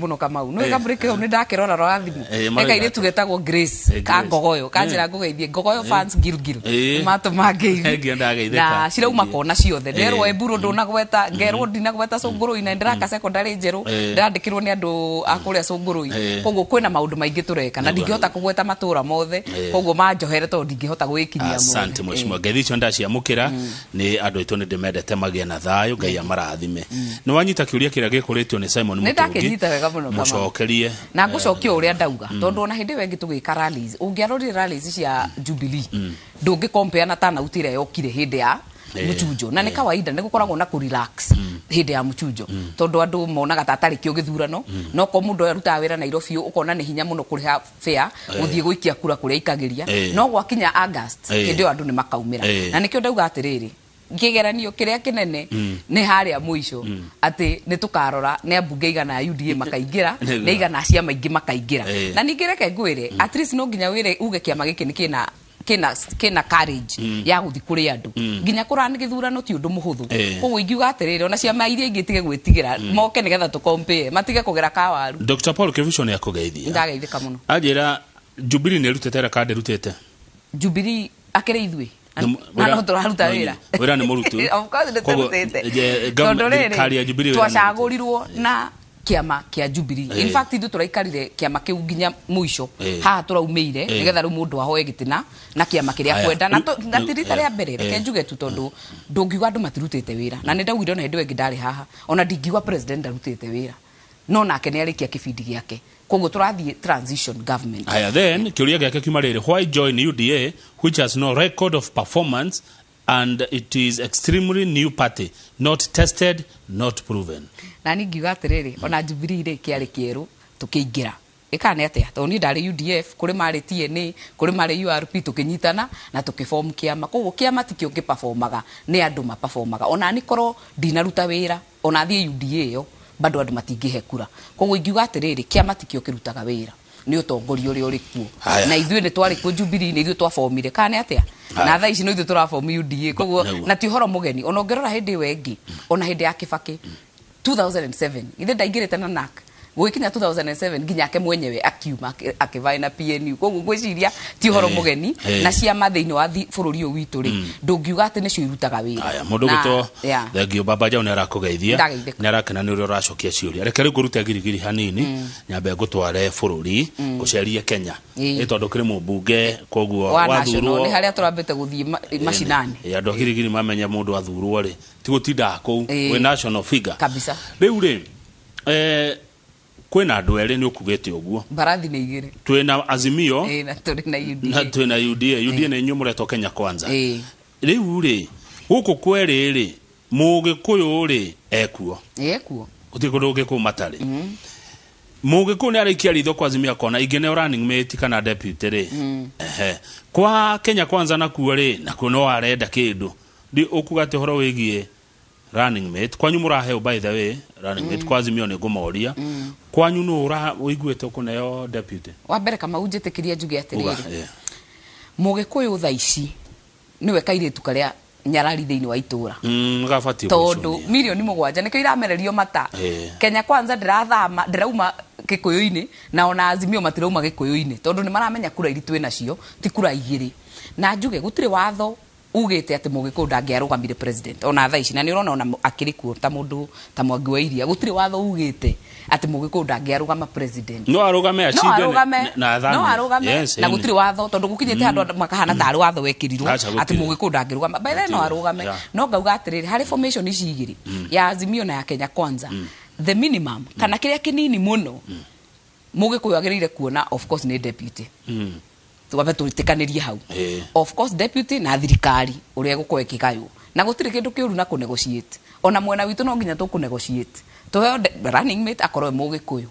Muno Kamau nä kamå kä nä ndakärora rora thimå. Marauga He kairä tu atĩa? Getagwo Grace. Grace. Ka Ngogoyo kanjä ra ngågeithie Ngogoyo fans Gilgil. Matå Nginya ndageithĩka. na cirauma Thengiũ. kona ciothe. Nderwo Emburu ndånagweta, ngerwo ndinagweta Cũngũrũi, na ndĩraka secondary njerũ. Ndĩrandĩkĩrwo nĩ andũ a kũrĩa Cũngũrũi. Koguo kwĩna maũndũ maingĩ tũreka na ndingĩhota kũgweta matũra mothe. Koguo manjohere tondũ ndingĩhota gwĩkinyia mothe. Asante, mheshimiwa. Ngeithi icio ndaciamũkĩra nĩ andũ aitũ, nĩ ndĩmendete, magĩe na thayũ, Ngai amarathime. Nĩ wanyita kĩũria kĩrĩa gĩkũrĩtio nĩ Simon Nĩ Mũtũngi? Ndakĩnyita wega mũno, Kamau. Mũcokerie. Na ngũcokia o ũrĩa ndauga, tondũ ona hĩndĩ ĩyo ĩngĩ tũgĩka rallies, ũngĩarorire rallies cia Jubilee, ndũngĩ compare na turnout ĩrĩa yokire hĩndĩ ya mũchunjo. Na nĩ kawaida, nĩ gũkoragwo na kũrelax hĩndĩ ya mũchunjo, tondũ andũ monaga ta atarĩ kĩo gĩthurano. No ko mũndũ ũyũ arutaga wĩra Nairobi, ũkona nĩ hinya mũno kũrĩha fare gũthiĩ gũikia kura kũrĩa aikagĩria. No gwakinya August, hĩndĩ ĩyo andũ nĩ makaumĩra. Na nĩkĩo ndauga atĩrĩrĩ, kĩgeranio kĩrĩa kĩnene nĩ harĩa mũico, atĩ nĩ tũkarora nĩ ambunge igana a UDA makaingĩra, nĩ igana a ciama ingĩ makaingĩra. Na ningĩ reke ngwĩre, at least no nginya wĩre uge kĩama gĩkĩ nĩ kĩna courage ya gũthiĩ kũrĩ andũ nginya kũrani gĩthurano ti ũndũ mũhũthũ. Koguo ingiuga atĩrĩrĩ, ona ciama iria ingĩ itige gwĩtigĩra, moke nĩgetha tũkompee, matige kũgera kawaru. Dr Paul Kibicho nĩ akũgeithia. Ndageithĩka mũno. Anjĩra Jubilee nĩ ĩrutĩte ĩrĩa kana ndĩrutĩte? Jubilee akĩrĩ ithuĩ na no tũraruta wĩra. Wĩra nĩ mũrutu. Of course nĩ Koguo, tũrutĩte. Tondũ Tondũ rĩrĩ, thirikari ya Jubilee wĩra nĩ mũrutu. Twacagũrirwo na kĩama kĩa Jubilee. In fact, ithuĩ tũraikarire kĩama kĩu nginya mũico. Haha tũraumĩire nĩgetha rĩu mũndũ ahoe gĩtĩna na kĩama kĩrĩa Aya. kwenda na ti rita rĩa mbere. Reke njuge tu, tondũ ndũngiuga andũ matirutĩte wĩra, na nĩ ndaugire ona hĩndĩ ĩyo ĩngĩ ndarĩ haha, ona ndingiuga president ndarutĩte wĩra, no nake nĩ arĩkia kĩbindi gĩake, koguo tũrathiĩ transition government. Haya, then kĩũria gĩake kiuma rĩrĩ: why join UDA, which has no record of performance and it is extremely new party, not tested, not proven? Na niĩ ngiuga atĩrĩrĩ, ona Jubilee rĩ, kĩarĩ kĩerũ tũkĩingĩra, ĩkaa nĩ atĩa? Tondũ niĩ ndarĩ UDF, kũrĩ marĩ TNA, kũrĩ marĩ URP, tũkĩnyitana na tũkĩform kĩama. Koguo kĩama tikĩo kĩperformaga, nĩ andũ maperformaga. Ona niĩ korwo ndinaruta wĩra, ona thiĩ UDA ĩyo, bado andũ matingĩhe kura. Koguo ingiuga atĩrĩrĩ, kĩama tikĩo kĩrutaga wĩra, nĩ ũtongoria ũrĩa ũrĩ kuo. Haya. Na ithuĩ nĩ twarĩ kuo Jubilee, nĩ ithuĩ twabomire, kana nĩ atĩa? Haya. Na thaa ici no ithuĩ tũrabomu UDA. Koguo na ti ũhoro mũgeni. Ona ũngĩrora hĩndĩ ĩyo ĩngĩ, ona hĩndĩ ya Kibaki 2007, ithe ndaingĩrĩte na NARC, gũgĩkinya 2007 nginya ake mwenyewe akiuma akĩvae na PNU. Koguo ngwĩciria ti ũhoro mũgeni. Na ciama thĩinĩ wa bũrũri ũyũ witũ rĩ, ndũngiuga atĩ nĩcio irutaga wĩra. Haya, mũndũ Na- gwĩtwo Thengio Baba Jau nĩ arakũgeithia. Ndageithĩka. Nĩ arakena nĩ ũrĩa ũracokia ciũria. Reke rĩu ngũrute girigiri hanini, nyambe ngũtware bũrũri ngũcerie Kenya. Ĩ tondũ kĩrĩ mũmbunge, koguo wa national wathurwo nĩ harĩa tũrambĩte gũthiĩ macinani. Ĩ, andũ a Girigiri mamenya mũndũ athurwo rĩ, ti gũtindaga kũu, wĩ national figure. Kabisa. Rĩu rĩ, kwĩna andũ erĩ, nĩ ũkugĩte ũguo. Mbarathi nĩ igĩrĩ. Twĩna Azimio Na tũrĩ na UDA. Na twĩna UDA. UDA nĩ inyuĩ mũretwo Kenya Kwanza. Rĩu rĩ, gũkũ kwerĩ rĩ, Mũgĩkũyũ rĩ ekuo? Ekuo. Gũtirĩ kũndũ gũkĩkũyũ matarĩ. Mũgĩkũyũ nĩ araikia ritho kwa Azimio akona ingĩneo running mate kana deputy rĩ. Ehe. Kwa Kenya Kwanza nakuo rĩ, nakuo no arenda kĩndũ. Ndi ũkuga atĩ ũhoro wĩgiĩ running mate kwanyu mũraheo, by the way, running mate kwa Azimio nĩ ngũmoria, kwanyu nũ ũra ũiguĩte ũkũneo deputy? Wa mbere, Kamau, njĩtĩkĩria njuge Uga, atĩrĩrĩ, Mũgĩkũyũ thaa ici nĩwe kairĩtu karĩa nyarari thĩinĩ wa itũra. Gabatiĩ Tondũ gwĩcũnia. 7 milioni nĩkĩo iramererio mata. Kenya Kwanza ndĩrathama, ndĩrauma Gĩkũyũ-inĩ, na ona Azimio matirauma Gĩkũyũ-inĩ, tondũ nĩ maramenya kura iria twĩ nacio ti kura igĩrĩ. Na njuge gũtirĩ watho ugĩte atĩ Mũgĩkũyũ ndangĩarũgamire president ona thaa ici, na nĩ ũrona ona akĩrĩ kuo ta mũndũ ta Mwangi wa Iria, gũtirĩ watho ugĩte atĩ Mũgĩkũyũ ndangĩarũgama president. No arũgame No acinde arũgame na athame. No arũgame. Na ĩni. gũtirĩ watho, tondũ gũkinyĩte handũ andũ makahana tarĩ watho wekĩrirwo Aca, atĩ gũtirĩ. Mũgĩkũyũ ndangĩrũgama. By the way, no Gũtirĩ. arũgame. No ngauga atĩrĩrĩ, harĩ formation ici igĩrĩ, ya Azimio na ya Kenya Kwanza, the minimum kana kĩrĩa kĩnini mũno Mũgĩkũyũ agĩrĩire kuona, of course, nĩ deputy. Twambe twĩtĩkanĩrie hau. Of course deputy na thirikari ũrĩa ĩgũkorwo ĩkĩgaywo, na gũtirĩ kĩndũ kĩũru na kũnegotiate. Ona mwena witũ no nginya tũkũnegotiate tũheo running mate akorwo e Mũgĩkũyũ,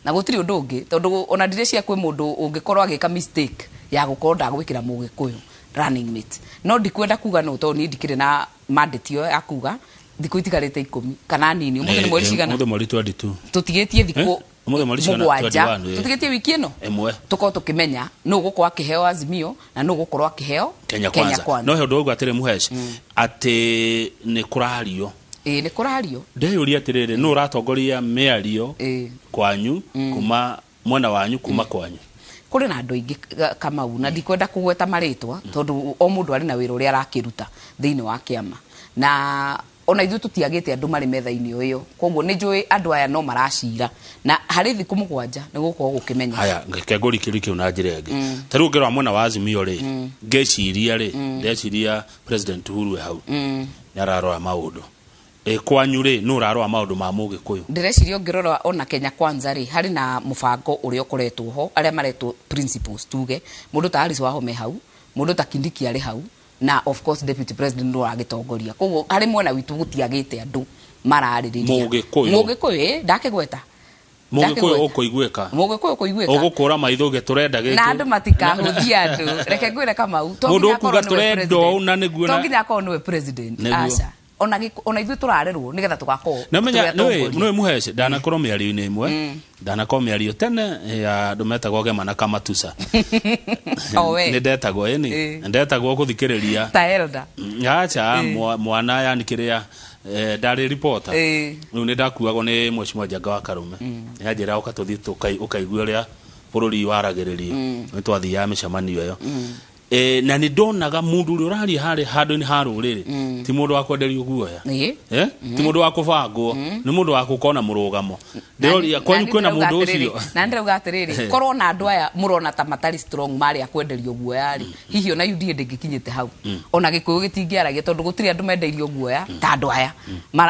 na gũtirĩ ũndũ ũngĩ, tondũ ona ndirĩcia kwĩ mũndũ ũngĩkorwo agĩka mistake ya gũkorwo ndagwĩkĩra Mũgĩkũyũ running mate. No ndikwenda kuga no, tondũ niĩ ndikĩrĩ na mandate ĩyo ya kuga. Thikũ itigarĩte 10 kana nini. Ũmũthĩ nĩ mweri cigana? Ũmũthĩ mweri 22. Tũtigĩtie thikũ Eh? Ũmũthĩ mweri cigana? 7. 21, ĩ. Tũtigĩtie wiki ĩno Ĩmwe. tũkorwo tũkĩmenya nũ ũgũkorwo akĩheo Azimio na nũ ũgũkorwo akĩheo Kenya Kwanza. No he ũndũ wauga atĩrĩ, Muhesh, atĩ nĩ kũrario Ĩĩ, nĩ kũrario. Ndeyũria atĩrĩrĩ, nũ ũratongoria mĩario kwanyu, kuma mwena wanyu, kuma kwanyu? Kũrĩ na andũ aingĩ, Kamau, na ndikwenda kũgweta marĩtwa tondũ o mũndũ arĩ na wĩra ũrĩa arakĩruta thĩinĩ wa kĩama, na ona ithuĩ tũtiagĩte andũ marĩ metha-inĩ o ĩyo. Koguo nĩ njũĩ andũ aya no maracira, na harĩ thikũ 7 nĩ gũkorwo gũkĩmenya. Haya, reke ngũri kĩũria kĩu na njĩra ĩngĩ. Ta rĩu ũngĩrora mwena wa Azimio rĩ, ngeciria rĩ, ndeciria President Uhuru e hau nĩ ararora maũndũ. Kwanyu rĩ, nũ ũrarora maũndũ ma Mũgĩkũyũ? Ndĩreciria ũngĩrora ona Kenya Kwanza rĩ, harĩ na mũbango ũrĩa ũkoretwo ho, arĩa maretwo principles, tuge mũndũ ta Alice Wahome hau, mũndũ ta Kindiki arĩ hau, na of course deputy president nĩ ũragĩtongoria. Koguo harĩ mwena witũ gũtiagĩte andũ mararĩrĩria. Mũgĩkũyũ. Mũgĩkũyũ, ndakĩgweta. Mũgĩkũyũ Ndakĩgweta. ũkũiguĩka. Mũgĩkũyũ ũkũiguĩka. Ũgũkũra maitho ũge tũrenda gĩkĩ. Na andũ matikahũthia andũ. Reke ngwĩre Kamau, to Mũndũ nginya ũkuga akorwo nĩwe tũrenda president. ũũ na nĩguo To na- nginya akorwo nĩwe president. Nĩguo. Aca. Ona ithuĩ tũrarerwo nĩgetha tũgakorwo Na menya, tũrĩ atongoria. nĩũĩ Mũhece, ndanakorwo mĩario-inĩ ĩmwe, ndanakorwo mĩario tene ya andũ metagwo Gema na Kamatusa. O we. Nĩ ndetagwo, ĩni. Ĩ. Ndetagwo gũthikĩrĩria. Ta elder. Acha, mwana yani kĩrĩa, ndarĩ reporter. Rĩu nĩ ndakuagwo nĩ Mheshimiwa Njenga wa Karume. Nĩanjĩraga ũka tũthiĩ ũkaigue ũrĩa bũrũri waragĩrĩrio. Nĩ twathiaga mĩcemanio ĩyo. Na nĩ ndonaga mũndũ ũrĩa ũraria harĩa handũ-inĩ ha rũrĩrĩ, ti mũndũ wa kwenderio guoya. Ti mũndũ wa kũbangwo, nĩ mũndũ wa gũkorwo na mũrũgamo. Ndĩroria, kwanyu kwĩna mũndũ ũcio? Na ndĩrauga atĩrĩrĩ, korwo na andũ aya mũrona ta matarĩ strong marĩ a kwenderio guoya rĩ, hihi ona UDA ndĩngĩkinyĩte hau. Ona Gĩkũyũ gĩtingĩaragia tondũ gũtirĩ andũ mendeirio guoya ta andũ aya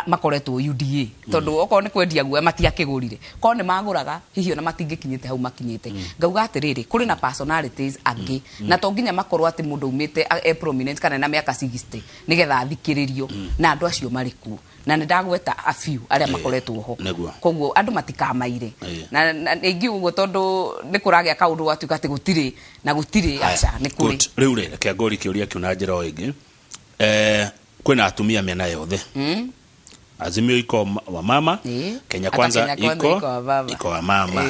makoretwo UDA. Tondũ okorwo nĩ kwendia guoya matiakĩgũrire. Korwo nĩ magũraga, hihi ona matingĩkinyĩte hau makinyĩte. Ngauga atĩrĩrĩ, kũrĩ na personalities angĩ, na to nginya makorwo atĩ mũndũ aumĩte e prominent kana na mĩaka 60 nĩgetha athikĩrĩrio, na andũ acio marĩ kuo. Na nĩ ndagweta a few arĩa makoretwo ho. Koguo andũ matikamaire. Na ingiuga ũguo tondũ nĩ kũragĩa kaũndũ gwatuĩka atĩ gũtirĩ na gũtirĩ, Haya, aca, nĩ kũrĩ. Good. Rĩu rĩ, reke ngũrie kĩũria kĩu na njĩra o ĩngĩ. Kwĩna atumia mĩena yothe. Azimio iko wa mama, Kenya Hata Kwanza Kenya Kwanza iko wa mama. iko wa mama.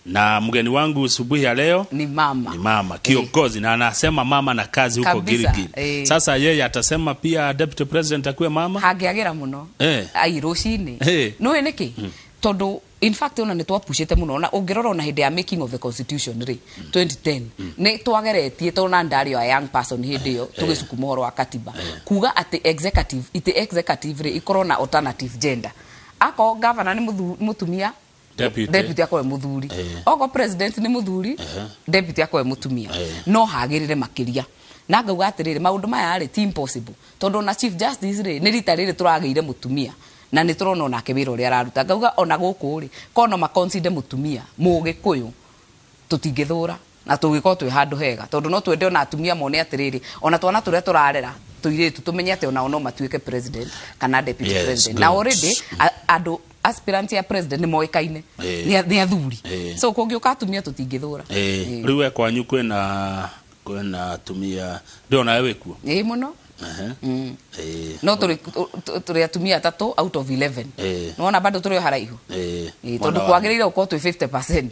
Na mgeni wangu asubuhi ya leo ni mama. Ni mama kiongozi, na anasema mama na kazi huko Kabisa, Gilgil. Sasa yeye atasema pia deputy president akuwe mama? Hangĩagĩra mũno. Ai, rũcinĩ. Nĩũĩ nĩkĩ? Tondũ in fact ona nĩ twapushĩte mũno, na ũngĩrora ona hĩndĩ ya making of the constitution rĩ, 2010, nĩ twageretie, tondũ na ndarĩ o a young person hĩndĩ ĩyo, tũgĩcukuma ũhoro wa katiba. Kuga atĩ executive, ite executive rĩ, ikorwo na alternative gender. Akorwo governor nĩ mũtumia, Deputy. deputy akorwo mũthuri. Okorwo president nĩ mũthuri, deputy akorwo mũtumia. No hagĩrĩre makĩria. Na ngauga atĩrĩrĩ, maũndũ maya rĩ, ti impossible. Tondũ ona chief justice rĩ, nĩ rita rĩrĩ tũragĩire mũtumia. Na nĩ tũrona onake wĩra ũrĩa araruta. Ngauga ona gũkũ rĩ, korwo no maconsider mũtumia Mũgĩkũyũ, tũtingĩthũra na tũngĩkorwo twĩ handũ hega. Tondũ no twende ona atumia mone atĩrĩrĩ, ona twana tũrĩa tũrarera tũirĩtu tũmenye atĩ onao no matuĩke president kana deputy president. Na already, andũ aspirant ya president nĩ moĩkaine. Nĩ athuri. So kũngĩũka atumia tũtingĩthũra. Rĩu we kwanyu kwĩna atumia, ndĩrona we wĩkuo? Ĩĩ, mũno. No tũrĩ atumia atatũ out of 11. Nĩwona bado tũrĩ o haraihu. Tondũ Mwana wa- kwagĩrĩire gũkorwo twĩ 50%.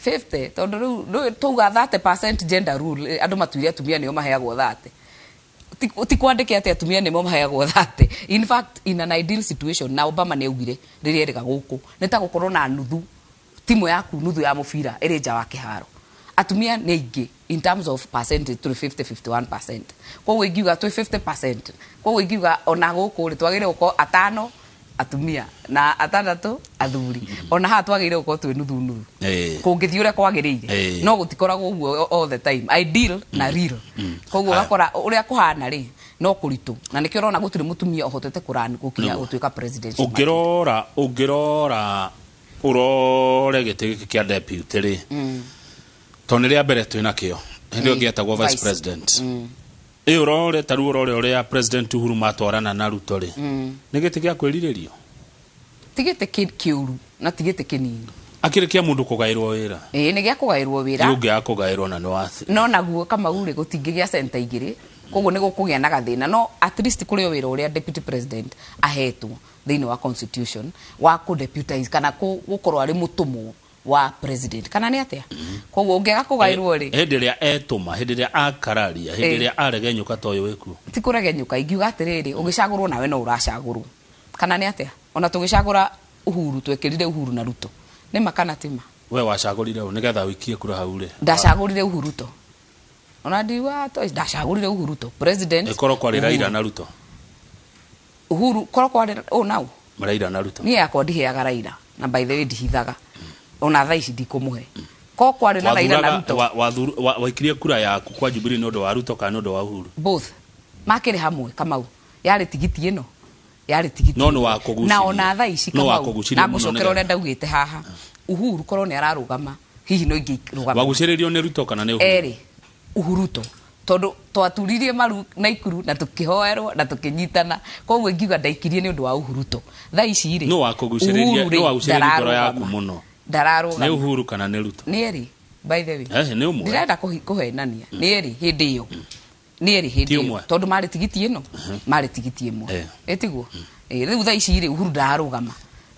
50, tondũ rĩu twauga 30% gender rule, andũ matuire atumia nĩo maheagwo 30. Ti kwandĩke atĩ atumia nĩmo maheagwo 30. In fact, in an ideal situation, na Obama nĩ augire rĩrĩa erĩga gũkũ, nĩ ta gũkorwo na nuthu, timu yaku nuthu ya mũbira ĩrĩ nja wa kĩharo. Atumia nĩ aingĩ in terms of percentage tũrĩ fifty, fifty one percent. Koguo ingiuga twĩ 50%. Koguo ingiuga ona gũkũ rĩ, twagĩrĩire gũkorwo atano atumia na atandatũ athuri. Ona haha twagĩrĩire gũkorwo twĩ nuthu nuthu. Kũngĩthiĩ ũrĩa kwagĩrĩire. No gũtikoragwo ũguo all the time. Ideal na real. Koguo ũgakora ũrĩa kũhana rĩ, no kũritũ. Na nĩkĩo ũrona gũtirĩ mũtumia ũhotete kũrani gũkinya gũtuĩka president. Ũngĩrora ũrore gĩtĩ gĩkĩ kĩa deputy rĩ, tondũ nĩ rĩa mbere twĩ nakĩo. Hĩndĩ ĩyo gĩetagwo vice Vice. president. Ĩ ũrore ta rĩu ũrore ũrĩa President Uhuru matwarana na Ruto rĩ, nĩ gĩtĩ gĩa kwĩrirĩrio? Ti gĩtĩ kĩũru na ti gĩtĩ kĩnini. Akĩrĩ kĩa mũndũ kũgaĩrwo wĩra? Ĩĩ, nĩ gĩa kũgaĩrwo wĩra. Nĩ ũngĩaga kũgaĩrwo na nĩ wathi. No naguo Kamau rĩ, gũtingĩgĩa centa igĩrĩ, koguo nĩ gũkũgĩa na gathĩna. No at least kũrĩ o wĩra ũrĩa deputy president ahetwo thĩinĩ wa constitution wa kũ-deputize kana gũkorwo arĩ mũtũmwo wa president, kana nĩ atĩa? Koguo ũngĩaga kũgaĩrwo rĩ, Hĩndĩ ĩrĩa etũma, hĩndĩ ĩrĩa akararia, hĩndĩ ĩrĩa aregenyũka ta ũyũ wĩkuo. Ti kũregenyũka, ingiuga atĩrĩrĩ, ũgĩcagũrwo nawe no ũracagũrwo. Kana nĩ atĩa? Ona tũgĩcagũra Uhuru twekĩrire Uhuru na Ruto. Nĩ ma kana ti ma? We wacagũrire ũ nĩgetha ũikie kura hau rĩ? Ndacagũrire Uhuruto. Ona ndiuga to ndacagũrire Uhuruto. President. Ĩkorwo kwarĩ Raila na Ruto. Uhuru korwo kwarĩ ũ nau. Raila na Ruto. Niĩ yakwa ndiheaga Raila na by the way ndihithaga. Ona thaa ici ndikũmũhe. Korwo kwarĩ na Raila na Ruto. Waikirie kura yaku kwa Jubilee nĩ ũndũ wa Ruto kana nĩ ũndũ wa Uhuru? Both. Makĩrĩ hamwe Kamau. Yarĩ tigiti ĩno. Yarĩ tigiti. No nĩ wakũgucirie. Na ona thaa ici No Kamau. wakũgucirie Na mũno ngũcokera nĩgetha- ũrĩa ndaugĩte haha. Uhuru korwo nĩ ararũgama hihi no ingĩrũgama. Wagucĩrĩrio nĩ Ruto kana nĩ Uhuru? Erĩ Uhuruto tondu twaturirie maru Naikuru na tukihoerwo na tukinyitana, koguo ingiuga ndaikirie ni undu wa Uhuruto. Thaa ici rĩ No wakũgucĩrĩria, Uhuru rĩ, no wagucĩrĩria ngoro yaku ndararũgama. mũno. Ndararũgama. Nĩ Uhuru kana nĩ Ruto? Nĩ erĩ, by the way. Nĩ ũmwe. Ndirenda kũhenania. Nĩ erĩ hĩndĩ ĩyo. Nĩ erĩ hĩndĩ Ti ĩyo. ũmwe. Tondũ marĩ tigiti ĩno, marĩ tigiti ĩmwe. Ĩtiguo? Rĩu thaa ici rĩ Uhuru ndararũgama.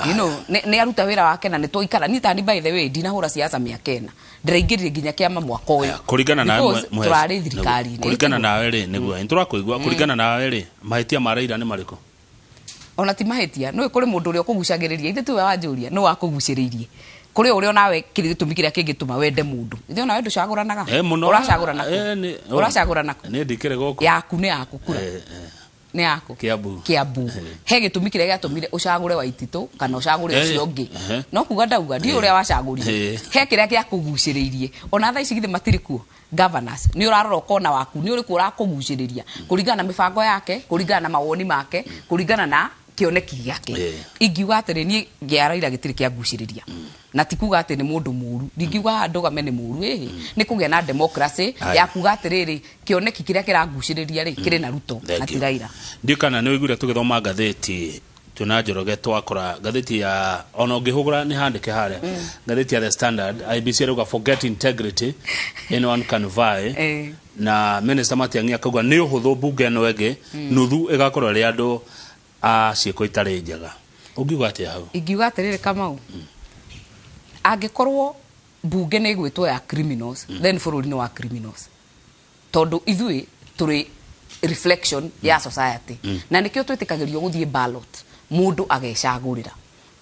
You know, nĩ aruta wĩra wake na nĩ twaikara. Niĩ tani by the way ndinahũra siasa mĩaka ĩna. Ndĩraingĩrire nginya kĩama mwaka ũyũ. Kũringana nawe Because tũrarĩ thirikari-inĩ. Kũringana nawe rĩ, nĩguo nĩtũrakũigua. Kũringana nawe rĩ, mahĩtia ma Raila nĩ marĩkũ? Ona ti mahĩtia, nĩũĩ kũrĩ mũndũ ũrĩa ũkũgucagĩrĩria. Ithe tiwe wanjũria, nĩ wakũgucĩrĩirie. Kũrĩ ũrĩa onawe kĩrĩ gĩtũmi kĩrĩa kĩngĩtũma wende mũndũ. Ithe onawe ndũcagũranaga. Mũno. Ũracagũrana kũ? Ũracagũrana kũ? Nĩ ndikĩrĩ gũkũ. Yaku nĩ yaku kura. Nĩ yaku. Kiambu. Kiambu. He gĩtũmi kĩrĩa gĩatũmire ũcagũre Waititũ kana ũcagũre ũcio ũngĩ. No kuga ndauga, ndiũĩ ũrĩa wacagũrire. He kĩrĩa gĩakũgucĩrĩirie. Ona thaa ici githĩ matirĩ kuo. Governors, nĩ ũrarora ũkona waku, nĩ ũrĩkũ ũrakũgucĩrĩria kũringana na mĩbango yake, kũringana na mawoni make, kũringana na kĩoneki gĩake. Ingiuga atĩrĩ, niĩ gĩa Raila gĩtirĩ kĩangucĩrĩria. Na ti kuga atĩ nĩ mũndũ mũru. Ndingiuga haha ndũgame nĩ mũru, ĩhĩ. Nĩ kũgĩa na democracy ya kuga atĩrĩrĩ, kĩoneki kĩrĩa kĩrangucĩrĩria rĩ, kĩrĩ na Ruto na ti Raila. Ndiũ kana nĩ ũiguire tũgĩthoma ngathĩti twĩna Njoroge twakora ngathĩti ya ona ũngĩhũgũra nĩ handĩke harĩa ngathĩti ya The Standard IBC ĩrauga forget integrity, anyone can vie. Na Minister Matiang'i akauga nĩ ũhũthũ mbunge ĩno ĩngĩ nuthu ĩgakorwo ĩrĩ andũ a ciĩko itarĩ njega. Ũngiuga atĩa hau? Ingiuga atĩrĩrĩ Kamau, angĩkorwo mbunge nĩ ĩgwĩtwo ya criminals, then bũrũri nĩ wa criminals. Tondũ ithuĩ tũrĩ reflection ya society. Na nĩkĩo twĩtĩkagĩrio gũthiĩ ballot, mũndũ agecagũrĩra.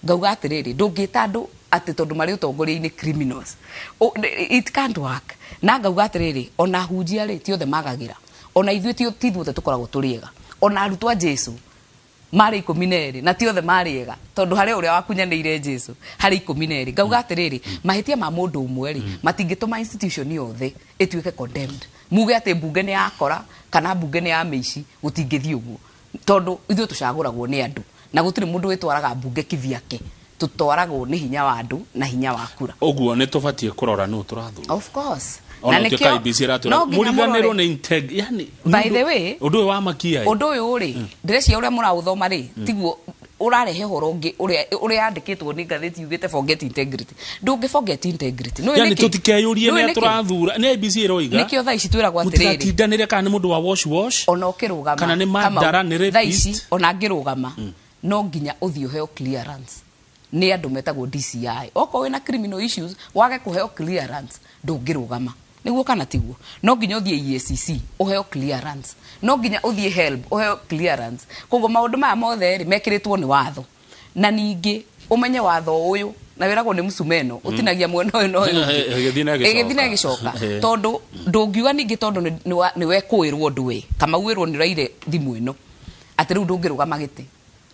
Ngauga atĩrĩrĩ, ndũngĩta andũ atĩ tondũ marĩ ũtongoria-inĩ criminals. It can't work. Na ngauga atĩrĩrĩ, ona hunjia rĩ, ti othe magagĩra. Ona ithuĩ ti ithuothe tũkoragwo tũrĩ ega. Ona arutwo a Jesu marĩ 12 na ti othe marĩ ega, tondũ harĩ ũrĩa wakunyanĩire Jesu harĩ 12. Ngauga atĩrĩrĩ, mahĩtia ma mũndũ ũmwe rĩ, matingĩtũma institution yothe ĩtuĩke condemned. Muge atĩ mbunge nĩ yakora kana mbunge nĩ ya mĩici, gũtingĩthiĩ ũguo. Tondũ ithuĩ tũcagũragwo nĩ andũ na gũtirĩ mũndũ wĩtwaraga mbunge kivyake. Tũtwaragwo nĩ hinya wa andũ na hinya wa kura. Ũguo nĩ tũbatiĩ kũrora nũ tũrathura. Of course. Ona ũtuĩka IBC ĩratwĩra, no nginya mũriganĩrwo mũrore. nĩ yani, By the way, ũndũ ũyũ wa makia ĩ. Ũndũ ũyũ rĩ, ndĩreciria ũrĩa mũraũthoma rĩ, tiguo ũrarehe ũhoro ũngĩ ũrĩa yandĩkĩtwo nĩ ngathĩti yugĩte forget integrity. Ndũngĩ forget integrity. Nĩũĩ Yani nĩkĩ? tũtikeyũrie Nĩũĩ nĩ nĩkĩ? tũrathura, nĩ IBC ĩroiga. Nĩkĩo thaa ici twĩragwo atĩrĩrĩ. Mũtigatindanĩre kana nĩ mũndũ wa wash wash. Ona ũkĩrũgama. Kana nĩ mandara, nĩ Thaa ici, rapist. ona ngĩrũgama, no nginya ũthiĩ ũheo clearance. Nĩ andũ metagwo DCI. Okorwo wĩna criminal issues, wage kũheo clearance, ndũngĩrũgama. Nĩguo kana tiguo? No nginya ũthiĩ EACC, ũheo clearance. No nginya ũthiĩ HELB, ũheo clearance. Koguo maũndũ maya mothe rĩ, mekĩrĩtwo nĩ watho. Na ningĩ, ũmenye watho ũyũ, na wĩragwo nĩ mũcumeno, ũtinagia mwena ũyũ na ũyũ ũngĩ. Ĩgĩthiĩ na ĩgĩcoka. Ĩgĩthiĩ na ĩgĩcoka. Tondũ ndũngiuga ningĩ tondũ nĩ wekũĩrwo ũndũ we, kana wĩrwo nĩ ũraire thimũ ĩno, atĩ rĩu ndũngĩrũgama gĩtĩ.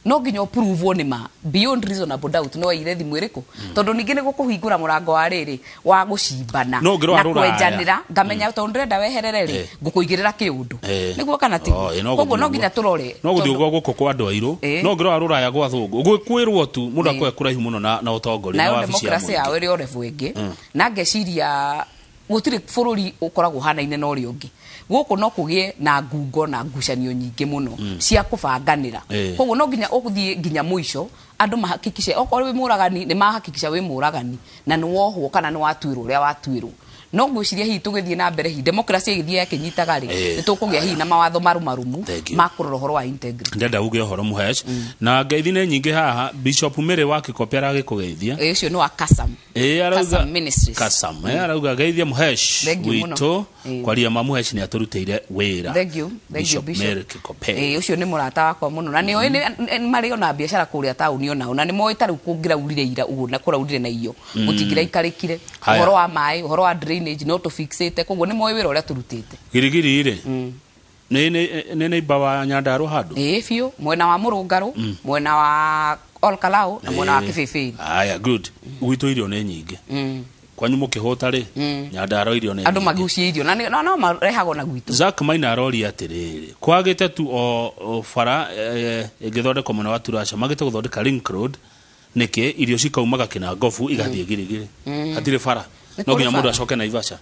No nginya ũpruvwo nĩ ma beyond reasonable doubt no aire thimũ ĩrĩkũ. Tondũ ningĩ nĩ gũkũhingũra mũrango wa rĩrĩ wa gũcimbana No ũngĩrora na rũraya. kwenjanĩra, ngamenya tondũ ndĩrenda weherere rĩ, ngũkũigĩrĩra kĩũndũ. Nĩguo kana tiguo? Koguo no nginya tũrore. No gũthiĩ ũguo gũkũ kwa andũ airũ, no ũngĩrora rũraya gwa athũngũ, gwĩkwĩrwo tu mũndũ akoe kũraihu mũno na ũtongoria, Nayo na wabici ya democracy mũingĩ. yao ĩrĩ o level ĩngĩ. Na ngeciria gũtirĩ bũrũri ũkoragwo ũhanaine na ũrĩa ũngĩ. Gũkũ no kũgĩe na ngungo na ngucanio nyingĩ mũno cia kũbanganĩra. Koguo no nginya ũthiĩ nginya mũico, andũ mahakikishe okorwo wĩ mũragani, nĩ mahakikisha wĩ mũragani na nĩ wohwo kana nĩ watuĩrwo ũrĩa watuĩrwo. No ngwĩciria hihi tũgĩthiĩ na mbere, hihi democracy ĩgĩthiĩ yakinyitaga rĩ, nĩ tũkũgĩa hihi na mawatho marumarumu Thank you. ma kũrora ũhoro wa integrity. Ndenda uge ũhoro Mũhesh, na ngeithi nĩ nyingĩ haha. Bishop Mary wa Kĩkope aragĩkũgeithia. Ũcio nĩ wa Kasam. Ĩ, arauga Kasam Ministries. Kasam, arauga geithia Mũhesh Thank you mũno. witũ. Kwaria ma, Mũhesh nĩ atũrutĩire wĩra. Thank you. Thank you, Bishop Bishop. Mary Kĩkope. Ũcio nĩ mũrata wakwa mũno, na nĩ oĩ marĩ ona biacara kũrĩa taũni onao, na nĩ moĩ ta rĩu kũngĩraurire ira ũguo na kũraurire na iyo gũtingĩraikarĩkire. Haya. Ũhoro wa maĩ, ũhoro wa drainage no tũfixĩte, koguo nĩ moĩ wĩra ũrĩa tũrutĩte. Girigiri rĩ, nĩ neighbor wa Nyandarua handũ? Ĩĩ biũ, mwena wa Mũrũngarũ, mwena wa Olkalau na mwena wa Kĩbĩbĩri. Aya, good. Gwitũ irio nĩ nyingĩ. Kwanyu mũkĩhũta rĩ, Nyandarua irio nĩ Andũ nyingĩ. magucie irio na no marehagwo na gwitũ. Zack Maina aroria atĩrĩrĩ, kwagĩte tu o bara ĩngĩthondekwo mwena wa Turasha, magĩte gũthondeka link road nĩkĩ? Irio cikaumaga Kĩnangobu igathiĩ Girigiri, hatirĩ bara. Nĩ No nginya kũrĩ mũndũ bara. acoke Naivasha.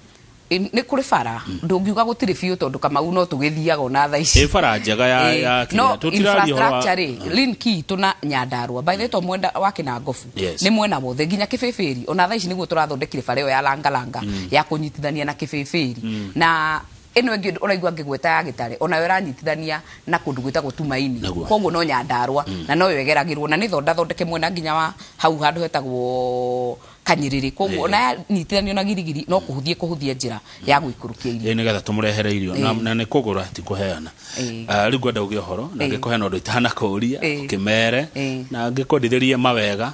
Nĩ kũrĩ bara, ndũngiuga gũtirĩ biũ, tondũ Kamau no tũgĩthiaga ona thaa ici. Ĩ bara njega ya ya No kĩrĩa tũtiraria ũhoro wa infrastructure rĩ, link itũ na Nyandarua, by the way, to mwena wa Kĩnangobu, nĩ mwena wothe nginya Kĩbĩbĩri. Ona thaa ici nĩguo tũrathondekire bara ĩyo ya langalanga ya kũnyitithania na Kĩbĩbĩri, na ĩno ĩngĩ ũraigua ngĩgweta ya Gĩtare, onayo ĩranyitithania na kũndũ gwĩtagwo Tumaini. Koguo no Nyandarua na noyo ĩgeragĩrwo na nĩ thondathondeke mwena nginya wa hau handũ hetagwo Kanyĩrĩrĩ, koguo ona yanyitithanio na Girigiri no kũhũthie kũhũthia njĩra ya gũikũrũkia irio. Ĩ, nĩgetha tũmũrehere irio na nĩ kũgũra ti kũheana. Rĩu ngwenda uge ũhoro na ngĩkũheana ũndũ itanakũria, ũkĩmere na ngĩkwendithĩrie mawega,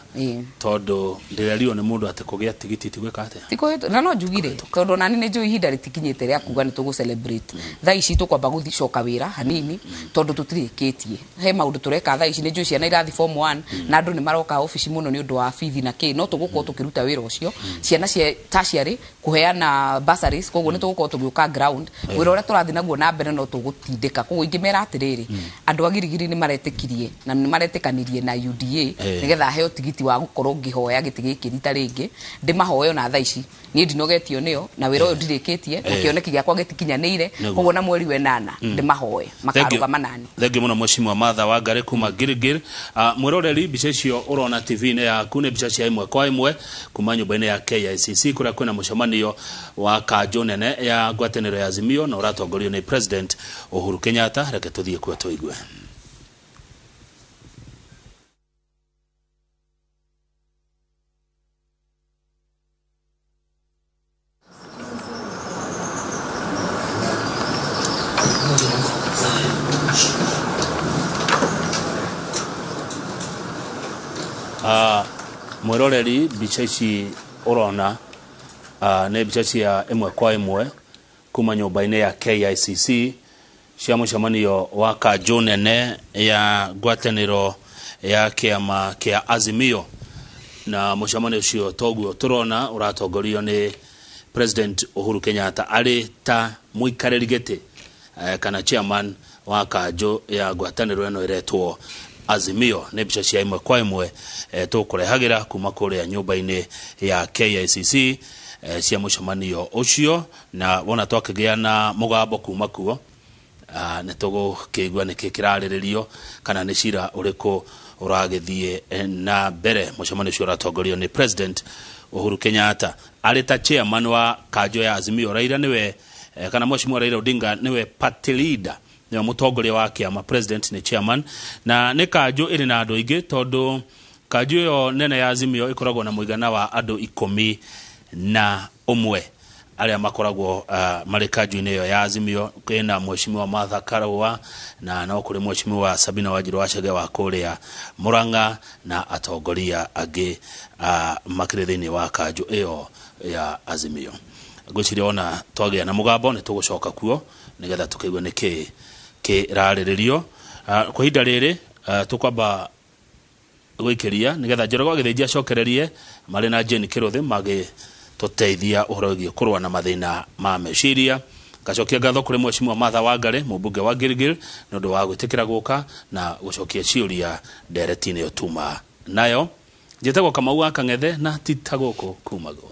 tondũ ndĩrerirwo nĩ mũndũ atĩ kũgĩa tigiti ti gwĩka atĩa. Tikũhĩtũ na no njugire, tondũ nani nĩ njũĩ ihinda rĩtikinyĩte rĩa kuga nĩ tũgũ celebrate. Thaa ici tũkwamba gũcoka wĩra hanini, tondũ tũtirĩkĩtie, he maũndũ tũreka thaa ici. Nĩ njũĩ ciana irathi form 1 na andũ nĩ maroka obici mũno nĩ ũndũ wa bithi na kĩ, no tũgũkorwo tũkĩruta wĩra ũcio, ciana cia tertiary kũheana bursaries, koguo nĩ tũgũkorwo tũgĩũka ground. Wĩra ũrĩa tũrathiĩ naguo na mbere no tũgũtindĩka. Koguo ingĩmera atĩrĩrĩ, andũ a Girigiri nĩ maretĩkirie na nĩ maretĩkanirie na UDA nĩgetha heo tigiti wa gũkorwo ngĩhoya gĩtĩ gĩkĩ rita rĩngĩ. Ndĩmahoe ona thaa ici, niĩ ndinogetio nĩo na wĩra ũyũ ndirĩkĩtie na kĩoneki gĩakwa gĩtikinyanĩire. Koguo na mweri wenana ndĩmahoe makarũgama nani. Thengiũ mũno, Mheshimiwa Martha Wangari kuma Gilgil. Mwĩroreri, mbica icio ũrona TV-inĩ yaku nĩ mbica cia ĩmwe kwa ĩmwe kuma nyũmba-inĩ ya KICC, kũrĩa kwĩna mũcemanio wa kanjũ nene ya ngwatanĩro ya Azimio na ũratongorio nĩ President Uhuru Kenyatta. Reke tũthiĩ kuo tũigue. Mwĩroreri, mbica ici ũrona nĩ mbica cia ĩmwe kwa ĩmwe kuma nyũmba-inĩ ya KICC cia mũcemanio wa kanjũ nene ya ngwatanĩro ya kĩama kĩa Azimio, na mũcemanio ũcio toguo tũrona ũratongorio nĩ President Uhuru Kenyatta arĩ ta mũikarĩri gĩtĩ kana chairman wa kanjũ ya ngwatanĩro ĩno ĩretwo Azimio. Nĩ mbica cia ĩmwe kwa ĩmwe tũkũrehagĩra kuma kũrĩa nyũmba-inĩ ya KICC cia mũcemanio ũcio, na wona twakĩgĩa na mũgambo kuma kuo, nĩ tũgũkĩigua nĩkĩ kĩrarĩrĩrio kana nĩ cira ũrĩkũ ũragĩthiĩ na mbere. Mũcemanio ũcio ũratongorio nĩ President Uhuru Kenyatta arĩ ta chairman wa kanjũ ya Azimio. Raila nĩwe kana Mheshimiwa Raila Odinga nĩwe party leader, nĩwe mũtongoria wa kĩama, president nĩ chairman, na nĩ kanjũ ĩrĩ na andũ aingĩ, tondũ kanjũ ĩyo nene ya Azimio ĩkoragwo na mũigana wa andũ 11 arĩa makoragwo marĩ kanjũ-inĩ ĩyo ya Azimio. Kwĩna Mheshimiwa Martha Karua na no kũrĩ Mheshimiwa Sabina Wanjiru wa Chege wa kũrĩa Murang'a na atongoria angĩ makĩrĩ thĩinĩ wa kanjũ ĩyo ya Azimio. Ngwĩciria ona twagĩa na mũgambo nĩ tũgũcoka kuo nĩgetha tũkĩigue nĩkĩ kĩrarĩrĩrio. Kwa ihinda rĩrĩ tũkwamba gwĩkĩria nĩgetha Njoroge wa Gĩthĩnji acokererie marĩ na Jane Kĩrũthĩ magĩtũteithia ũhoro wĩgiĩ kũrũa na mathĩna ma meciria. Ngacokia ngatho kũrĩ Mheshimiwa Martha Wangari, mũmbunge wa Gilgil, nĩ ũndũ wa gwĩtĩkĩra gũka na gũcokia ciũria ndereti-inĩ ĩyo tuma nayo. Njĩtagwo Kamau wa Kang'ethe, na ti ta gũkũ kumagwo.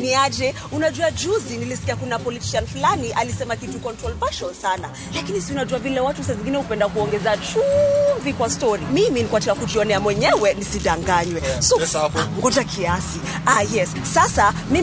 Ni aje? Unajua juzi nilisikia kuna politician fulani alisema kitu controversial sana, lakini si unajua vile watu saa zingine hupenda kuongeza chumvi kwa story. Mimi nilikuwa nataka kujionea mwenyewe nisidanganywe. So Pesa hapo. ngoja kiasi. Ah, yes. Sasa mimi